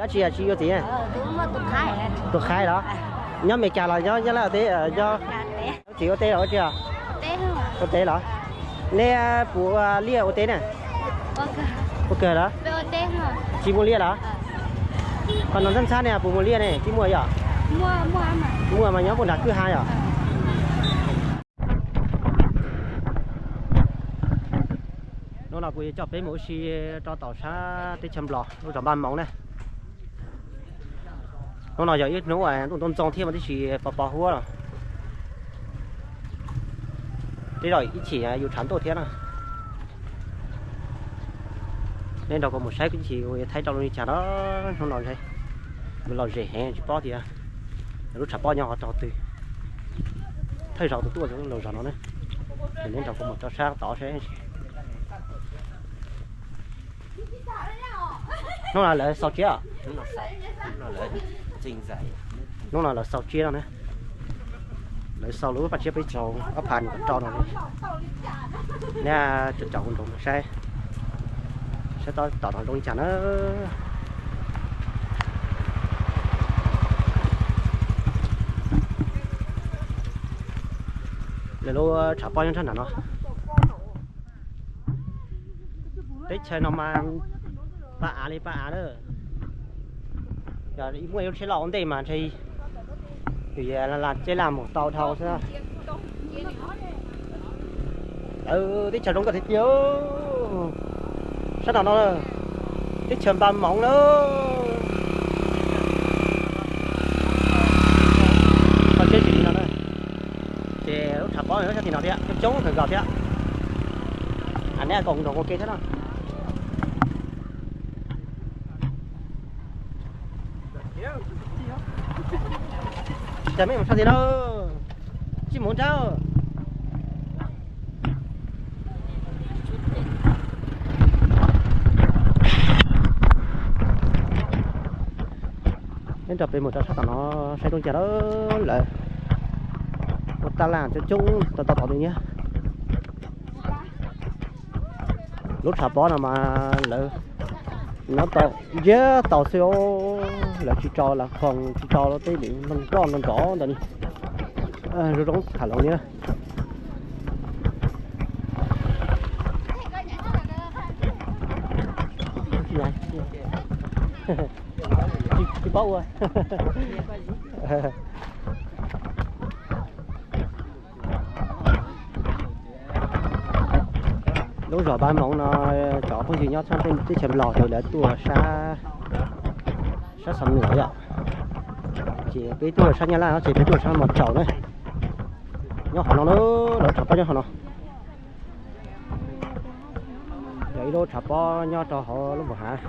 Dab tsi tsis yuav txiv? Tus qhaib los? Nyob Meskas los nyob Nyab Laj teb? Txiv ua teb los ua tsi? Ua teb los? Nej puas ua liaj ua teb na? Ua kawg los? Tsis muaj liaj los? Qhov no ntxhab ntxhab ne puas muaj liaj ne? Tsis muaj yom? Muaj mas nyob puag nram kwj ha yom? Hnub no kuv yuav coj peb mus ua si rau tom sab teb chaws Nplog lub zos Npab Moov na. Hnub no yog ib hnub ntuj ntxoov ntxoo thiab mas tib si pos pos huab los. Tej zaum ib chim yuav tshav ntuj thiab na. Nej nrog kuv mus saib ib chim kuv yuav thaij rau zoo li cas na. Hnub no ntshe lom zem heev tsis paub tias lub tshav pob nyob qhov twg. Thawj zaug tuaj tuaj lub zos no na. Ces nej nrog kuv mus rau sab tod saib. Hnub no lawv xaus tsiab os? Hnub no lawv xaus tsiab no na. Lawv xaus lub paj tsiab peb caug ob phav nees nkaum rau no. Neb caum caum nrog saib, saib tom no zoo li cas na. Lawv lub tshav pob nyob nrab nram no. Teb chaws no mas pab av li pab av lawm. Yog muaj ib lub tsheb loj ua ntej mas ntshe tus yawg la ceb laj mus tau dhau xwb. Lawv teb chaws zoo nkauj tiag tiag. Sab nram no teb chaws Npab Moov lawm. Kho siab tsis li no na. Ces lub tshav pob nyob sab tim no thiab, coob coob kawg nkaus thiab. Neb koom nrog ua ke thiab no. Cas mej mus sab tid na, tsis mus nrab. Neb nrog peb mus rau sab tom no saib zoo cas lawm. Ua tab laj coob coob tau tau tom tus nyiab. Lub tshav pob no mas lawv nyob tau ntsiag tau xwb, lawv tsis tso las khoos tsis tso tej lwm nroj nrov ntawd li. Zoo zoo tham hluas li. Tsis paub ua. Lub zos Npab Moov no cov phooj ywg nyob sab teb chaws Nplog ces lawv tuaj sab, sab Xam Nuam yom. Ces peb tuaj sab Nyab Laj no ces peb tuaj sab Mos Tsaus na. Nyob qhov no na, lawv tshav pob nyob qhov no. Yog ib lub tshav pob nyob rau hauv lub npus hav.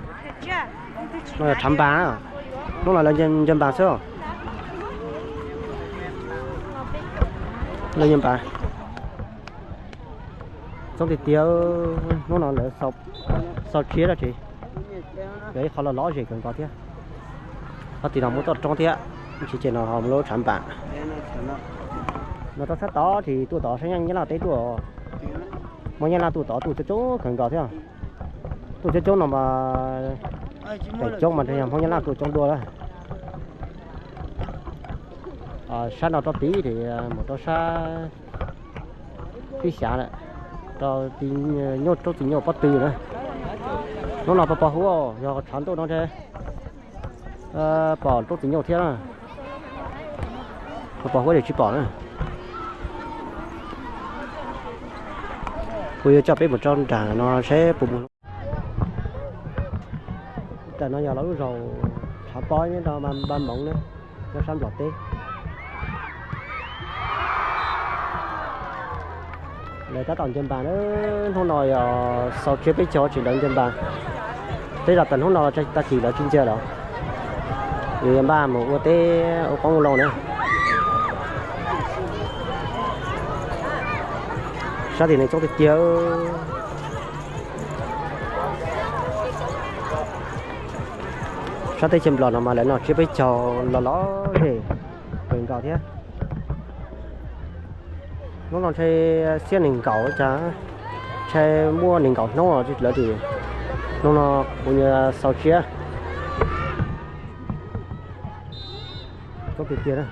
No yog tshav npas, hnub no lawv ncaws npas xwb. Lawv ncaws npas coob tiag tiag, hnub no lawv xaus tsiab dab tsi. Yog ib qho loj loj zem kawg nkaus thiab. Qhov tim no muaj toj roob thiab, tsis ces no ho muaj lub tshav npas. No rau sab tod tsis tuaj tod sab Nyab Laj teb tuaj. Hmoob Nyab Laj tuaj tod tuaj coob coob kawg nkaus thiab. Tuaj coob coob no mas, pem coob mas ntshe yog Hmoob Nyab Laj tuaj coob dua lawm. Sab no rau tid ces mus rau sab Fib Xyav lawm, rau tim nyuj roob txiv nyuj pob tw na. Hnub no pos pos huab yog tshav ntuj no ntshe pom roob txiv nyuj thiab. Pos pos huab ces tsis pom na. Kuv yuav coj peb mus rau nram no saib puas mus. Ntawm no yog lawv lub zos tshav pob nyob rau Npab Moov na, nyob sab Nplog teb. Lawv tab tom ncaws npas na, hnub no yog xaus tsiab peb caug tsis lawv ncaws npas. Tej zaum tawm hnub no tag kis lawv tsis ncaws lawm. Nws yuav npaj mus ua teb ua qoob ua loo na. Sab tim neeg coob tiag tiag. Sab teb chaws Nplog no mas lawv noj tsiab peb caug los loj zem kawg nkaus thiab. Hnub no ntshe xiab nees nkaum cas, ntshe muaj nees nkaum hnub lawv hnub no kuv yuav xaus tsiab. Coob tiag tiag na.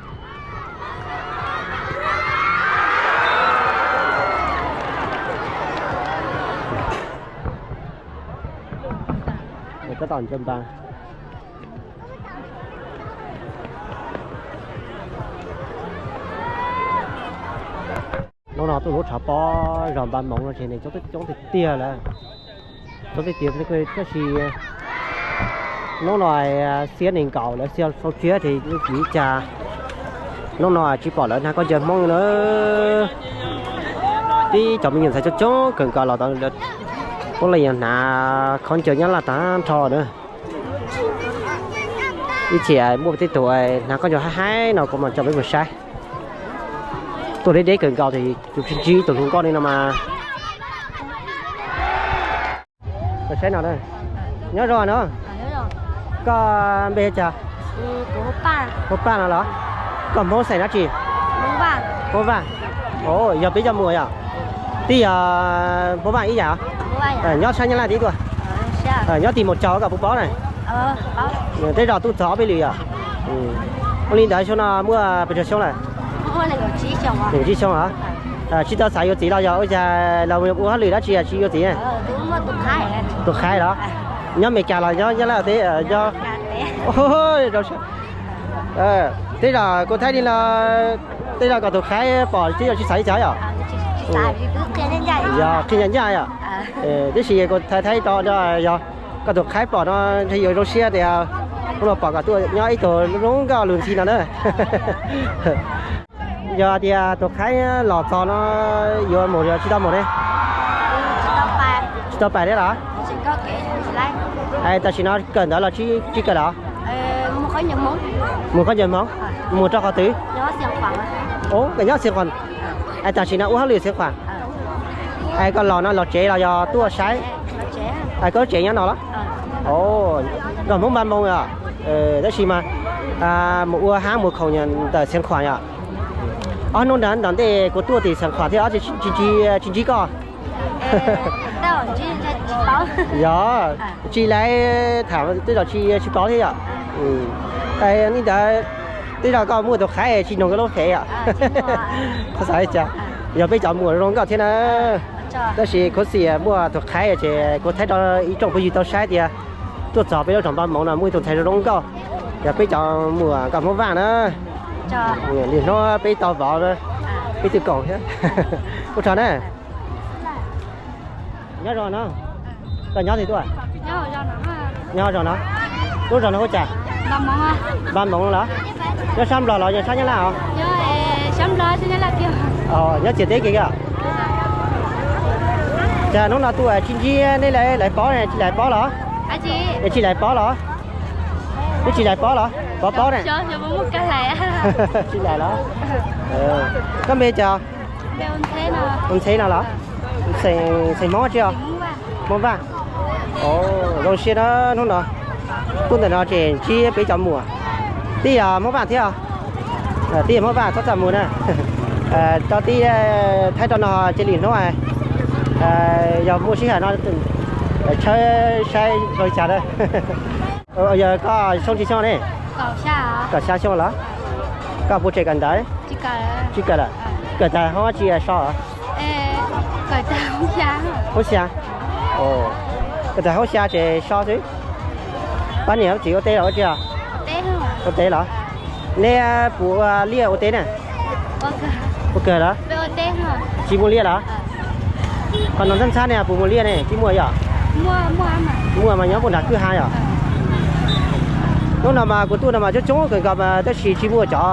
Tab tom ncaws npas. Hnub no tuaj lub tshav pob zos Npab Moov no ces neeg coob tiag tiag lawm. Coob tiag tiag tab sis hnub no xiab nees nkaum lawv xiab sau tsiab ces ib cas hnub no tsis pom lawv hnav khaub ncaws Hmoob na. Tib cov me nyuam ntxhais coob coob kawg nkaus los tod, poob lawv yeej hnav khaub ncaws Nyab Laj tag nrho na. Ib chim muaj tej tug hnav khaub ncaws haib haib no kuv mam coj peb mus saib. Tuaj deb deb kawg nkaus ces tus tsis ntsib tus hluas nkauj li no mas. Saib no, nyob zoo no. Koj npe cas? Hmoob Paj no los? Koj Hmoob xeem dab tsi? Hmoob Vaj. Yog peb cov muam yom? Twb yog Hmoob Vaj ib yam. Nyob sab Nyab Laj twb tuaj? Nyob tim Mus Tsaus koj puas paub na? Tej zaum tuaj txog ob peb lwm yom? Ua li ntawd xyoo no muaj pes tsawg xyoo lawm? Nees nkaum tsib xyoo os. Tsis tau xav yuav txiv los yog ua cas los ua hauj lwm dab tsi tsis yuav txiv? Tus qhaib los? Nyob Meskas los nyob Nyab Laj teb? Tej zaum kuv thaij li no, tej zaum kom tus qhaib pom twb yog tsis xav li cas yom? Yog qhia ncaj ncaj yom? Tab sis kuv thaij thaij to yog kom tus qhaib pom no ntshe yuav zoo siab tias hnub no pom kom tuaj nyob ib tug zoo nkauj lus ntxhi no na. Yog tias tus qhaib los txog no yuav mus yog tsis tau mus ne? Tsis tau pais thiab los? Tam sim no kawm ntawv los tsis kawm los? Mus khaub ncaws Hmoob. Mus rau qhov twg? Nyob Xeev Khuam. Es tam sim no ua hauj lwm Xeev Khuam. Es koj los no los tsev los yog tuaj saib? Koj lub tsev nyob no los? Nkauj Hmoob Npab Moov yom. Tab sis mas mus ua hab mus khoom ntawm Xeev Khuam yom. Ob hnub nrog ntej kuv tuaj tim Xeev Khuam thiab ob tsis ntsib koj. Yog tsis laiv tham tej zaum tsis paub thiab yom. Li ntawd tej zaum koj muaj tus qhaib tsis nug koj lub fev yom. Xav li cas, yog peb cov muam zoo nkauj thiab na. Tab sis khuv xim muaj tus qhaib ces kuv thaij rau ib tsoom phooj ywg tau saib tias tuaj txog peb lub zos Npab Moov no muaj ib tug ntxhais zoo zoo nkauj, yog peb cov muam nkauj Hmoob Vaj na. Li hnub peb tau vauv, peb twb koom thiab. Ua tsaug na. Nyob zoo no. Koj nyob twg tuaj? Nyob zos no. Lub zos no hu cas? Npab Moov los? Nyob sab Nplog los yog sab Nyab Laj os? Nyob txias teb kiag. Cas hnub no tuaj tsis ntsib neb lawv paub ne, tsis laiv paub los? Es tsis laiv paub los? Twb tsis laiv paub los? Paub paub ne? Tsis laiv los? Koj npe cas? Ntxheb no los? Xeem Hmoob tsi os? Hmoob Vaj. Zoo siab na hnub no tuaj ntawm no ces ntsib peb cov muam. Tib yog Hmoob Vaj thiab os? Tib yog Hmoob Vaj txhob txaj muag na. Rau tib thaij rau no cia li hnub yog muaj sij hawm no tshawb saib zoo li cas na. Yog koj xyoo tsis xyoo ne? Kaum xya xyoo los? Koj puas tseem kawm ntawv? Tsis kawm lawm. Kawm tag hoob tsi so? Hoob xya. Kawm tag hoob xya ces so xwb. Pab niam txiv ua teb los ua tsi? Ua teb los? Neb puas ua liaj ua teb na? Ua kawg los? Tsis muaj liaj los? Qhov no ntxhab ntxhab ne puas muaj liaj ne? Tsis muaj yom? Muaj mas nyob puag nram kwj ha yom? Hnub no mas kuv tuaj no mas coob coob kawg nkaus mas tab sis tsis muaj cov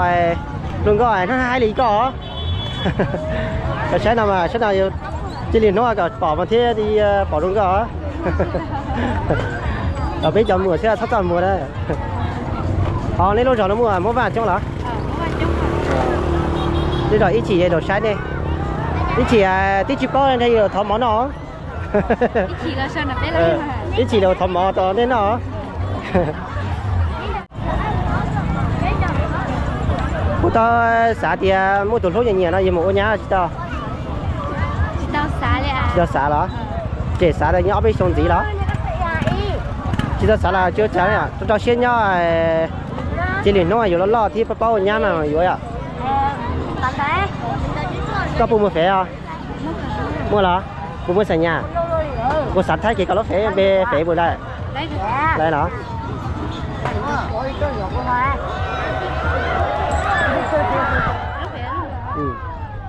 hluas nkauj hnab haib li koj. Saib no mas saib no cia li hnub kom pom mas thiaj pom zoo nkauj. Peb cov muam thiab txhob txaj muag na. Ho neb lub zos no muaj Hmoob Vaj coob los? Tej zaum ib chim yuav los saib nej. Ib chim twb tsis paub ntshe yuav thov mov noj. Ib chim los thov mov rau nej noj. Kuv tau xav tias muaj tus hlub nyiam nyiam no yuav mus ua nyab tsis tau? Tsis tau xav los? Tseem xav tias nyob ob peb xyoo ntxiv los? Tsis tau xav los tsis ua cas, rau rau siab nyob. Cia li hnub yuav loj loj thiab paub paub ua nyab no yuav yom. Koj puas muaj fev os? Muaj los? Puas muaj xas nyas? Kuv xav thaij ces koj lub fev, npe fev puas lawm? Lawm los?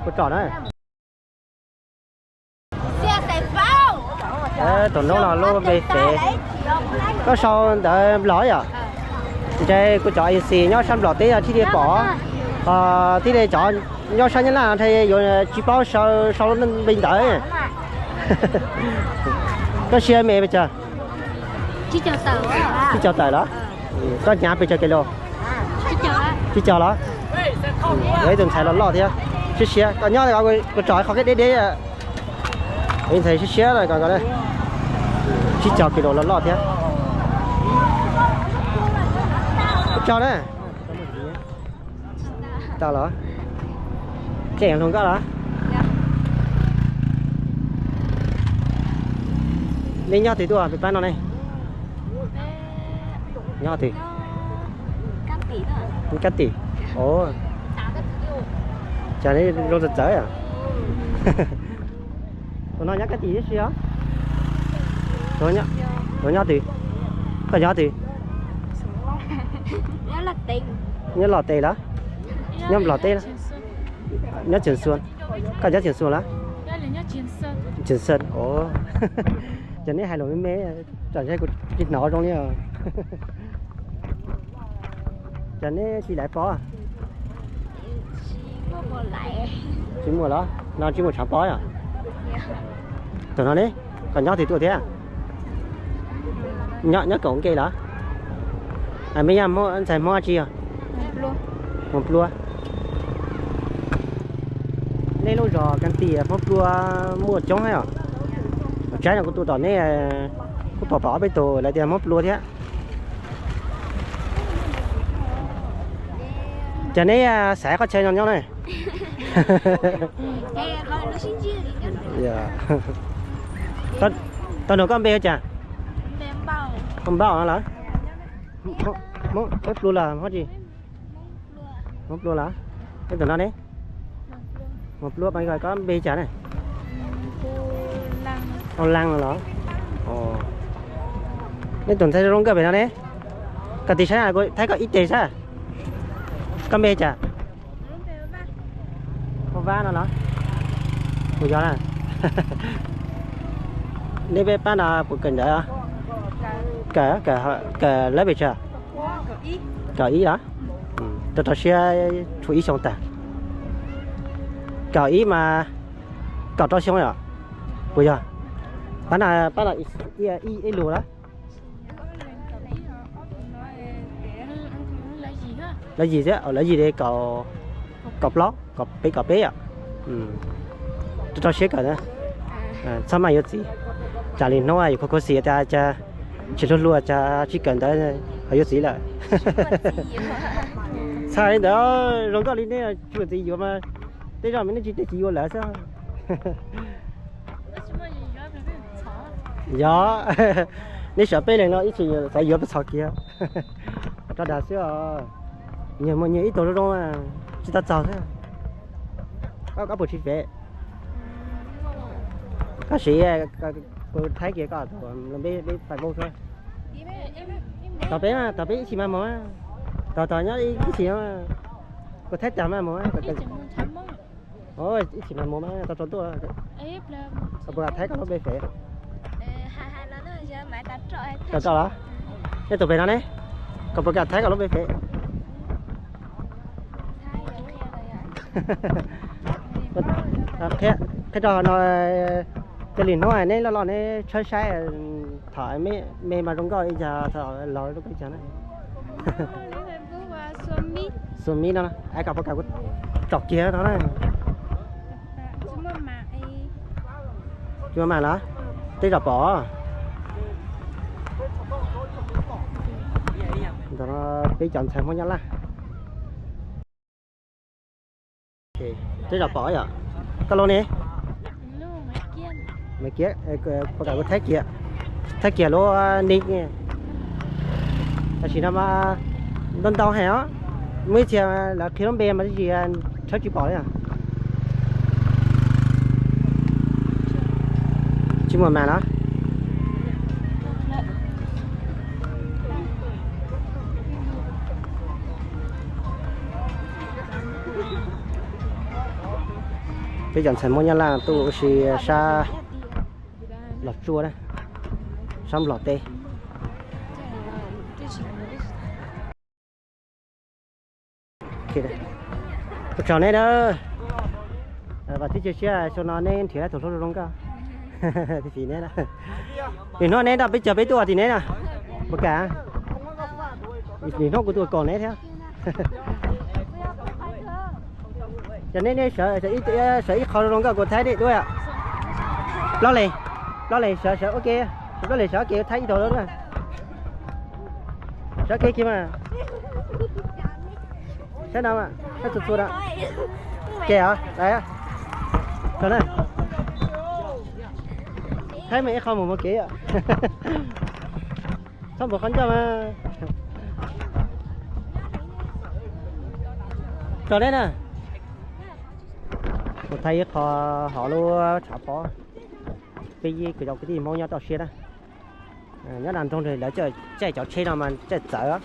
Kuv tsom na. Tus noob no lub npe fev. Koj sau ntawv Nplog yom? Ntshe kuv cov agency nyob sab Nplog teb thiaj li pom, ho thiaj li cov nyob sab Nyab Laj no ntshe yuav tsis paub sau, sau npe ntawv. Koj siab me pes tsawg? Tsib caug tawm los? Koj hnyav pes tsawg kis lus? Tsib caug los? Yog ib tug ntxhais loj loj thiab. Siab siab, koj nyob, kuv tsom qhov deb deb. Ib ntxhais siab siab, tsib caug kis lus loj loj thiab. Tso na. Tau los? Tseem hluas nkauj los? Nej nyob twg tuaj peb pab no ne? Nyob twg? Kab Tim. Os, cas nej zoo txawv txawv os. Tus no nyob Kab Tim tib si os. Tus nyob twg? Koj nyob twg? Nyob Los Tsuas los? Nyob Nplog teb los? Nyob Tseem Xuas. Koj nyob Tseem Xuas los? Tseem Xuas os. Ces neb hais lus me me, tsam ntshe kuv tsis hnov zoo li os. Ces neb tsis laiv pov? Tsis muaj los? No tsis muaj tshav pov yom? Tus no ne, koj nyob twg tuaj thiab? Nyob Kaum Nkeeg los? Me nyuam ntxhais Hmoob tsi yog? Hmoob Pluag. Nej lub zos Kab Tim Hmoob Pluag muaj coob thiab os. Tsam no kuv tus tom nej kuj pom pom ob peb tug lawv tias Hmoob Pluag thiab. Ces neb xaiv qhov chaw no nyob na. Tau nug koj npe ua cas? Koj Npauj no los? Hmoob Pluag los Hmoob tsi? Hmoob Pluag los? Neb tus no ne? Hmoob Pluag, koj npe cas ne? Au Laj no los? Nej tus ntxhais zoo nkauj pem no ne? Koj tig saib, thaib koj ib teg saib. Koj npe cas? Hmoob Vab no los? Puas yog na? Nej peb pab no puas kawm ntawv? Kawm, kawm lab pes tsawg? Kaum ib los? Rau rau siab tshuav ib xyoo tag. Kaum ib mas kaum rau xyoo yom? Puas yog? Pab no, pab no ib lus los? Lawv yim thiab, lawv yim li kaum plaub, peb kaum peb yom. Rau rau siab kawm na. Txhob maj yuav txiv. Tsam li hnub yus khuv khuv xim tas cas tsis hluas hluas cas tsis kawm ntawv ho yuav txiv lawm. Txhais li ntawd, zoo nkauj li nej tsis muaj txiv yuav mas tej zaum nej tsis tej txiv yuav lawm xwb. Yog, nej saib peb leeg no ib txhis xav yuav peb txhos kiag. Rau dag xwb os. Nyias muaj nyias ib tug zoo zoo, tsis tau txaus xwb. Koj puas tsis fem? Koj siv, kuv thaib kiag koj, peb peb fais npauj xwb. Tos peb, tos peb ib txhis mas mus. Tos tos nyob ib txhis, kuv thaib tag mas mus. Ib txhis mas mus mas tau tsaus ntuj. Koj puas kam thaib koj lub npe fem? Tau tau los? Nej tus pem no ne, koj puas kam thaib koj lub npe fem? Qhia rau no, cia li hnub neb loj loj neb tshawb saib, thaum me mas zoo nkauj ib yam, thaum laus zoo nkauj ib yam na. Xua Mib no, es koj puas kam kuv tsom kiag no na? Tsis muaj mas los? Tej zaum pom. Ntawm no peb cov ntxhais Hmoob Nyab Laj. Tej zaum pom yom. Koj lub ne? Puas kam kuv thaib kiag, thaib kiag lub nij. Tam sim no mas Ntau ntau heev os. Muaj ib txhia lawv qhia lub npe mas tab sis tshawb tsis pom li. Tsis muaj mas no. Peb cov ntxhais Hmoob Nyab Laj tuaj ua si sab Los Tsuas na, sab Nplog teb. Ua tsaug neb na. Vam thiab cia siab xyoo no neb nrhiav tau tus hlub zoo zoo nkauj. Tim neb na. Nim no neb nrog peb cog peb tuaj tim neb na. Puas kam? Nim no kuv tuaj koom neb thiab. Cov neb neb sawv ib qho zoo zoo nkauj kuv thaij deb dua. Plaub leeg, plaub leeg sawv sawv ua ke, plaub leeg sawv ua ke thaij ib tau lawm. Sawv ua ke kiag mas. Saib no mas, saib txhua txhua no. Ke os, thaij mas ib qho mus mus kev. Txhob npau qhov ncauj mas. Tso neb na. Kuv thaij ib qho hauv lub tshav pob. Peb ib kwv yau kwv tij Hmoob nyob toj siab na. Nyob nram nroog lawv caij cov tsheb no mas caij txawv.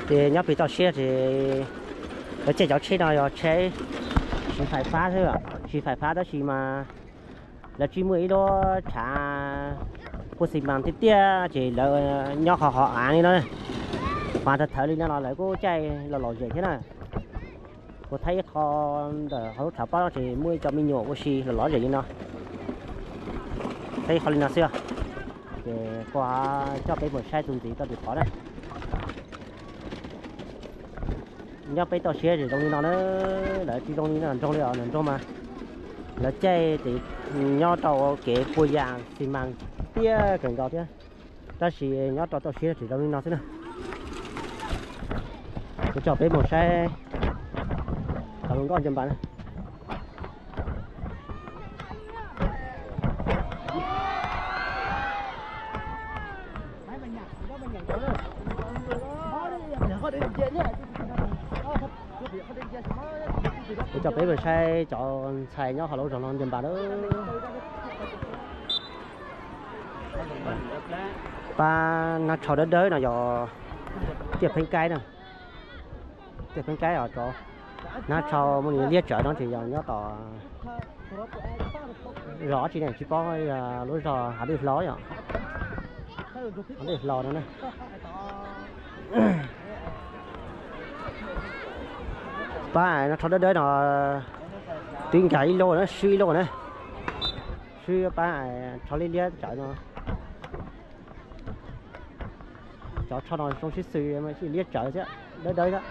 Ces nyob pem toj siab ces lawv caij cov tsheb no yog tsheb siv fais fab xwb, siv fais fab tab sis mas lawv tsis muaj ib lub tshav pua xi mas tiaj tiaj ces lawv nyob qhov qhov av li no, qhov thawv thawv li no los lawv kuj caij los lom zem thiab na. Kuv thaij ib qho ntawm hauv lub tshav pob no ces muaj ib co me nyuam ua si los lom zem li no. Thaij ib qho li no xwb, ces kuv coj peb mus saib txuas ntxiv rau tim qhov na. Nyob peb toj siab ces zoo li no na, lawv tsis zoo li nram nroog li os, nram nroog mas lawv caij ces nyob rau kev pua yas xi mas tiaj kawg nkaus thiab, tab sis nyob rau toj siab tseem zoo li no xwb na. Kuv coj peb mus saib cov hluas nkauj ncas npas na. Kuv coj peb mus saib cov ntxhais nyob hauv lub zos no ncas npas na. Pab nab tshau dawb dawb no yog tiaj pheeb kaib na. Tiaj pheeb kaib os, cov nab tshau muaj li liab tsawv no ces yog nyob tom zos tsi ne, tsis paub, lub zos Hav Dej Hlau yom. Hav Dej Hlau no na. Pab nab tshau dawb dawb no twb nkag ib lub na, swb ib lub na. Swb pab tshau liab liab tsawv no. Cov tshau no zoo sib xws, liab tsawv thiab dawb dawb thiab.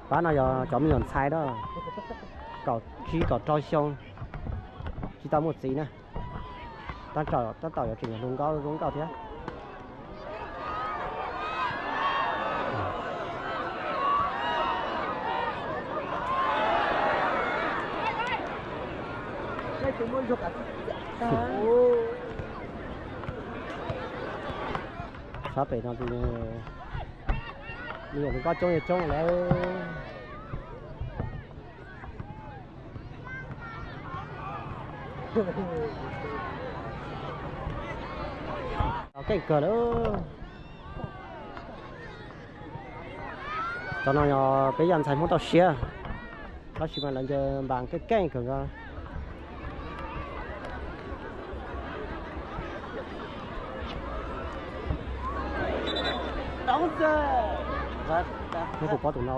Pab no yog cov me nyuam ntxhais na, kaum tsib kaum rau xyoo, tsis tau muaj txiv na. Tab tom yuav tseem yog hluas nkauj zoo nkauj thiab. Sab pem no me nyuam hluas nkauj coob coob lawm. Keej kawg lawm. Cov no yog peb yog ntxhais Hmoob toj siab, tab sis mas lawv ncas npas keej keej kawg nkaus. Neb puas paub tus no?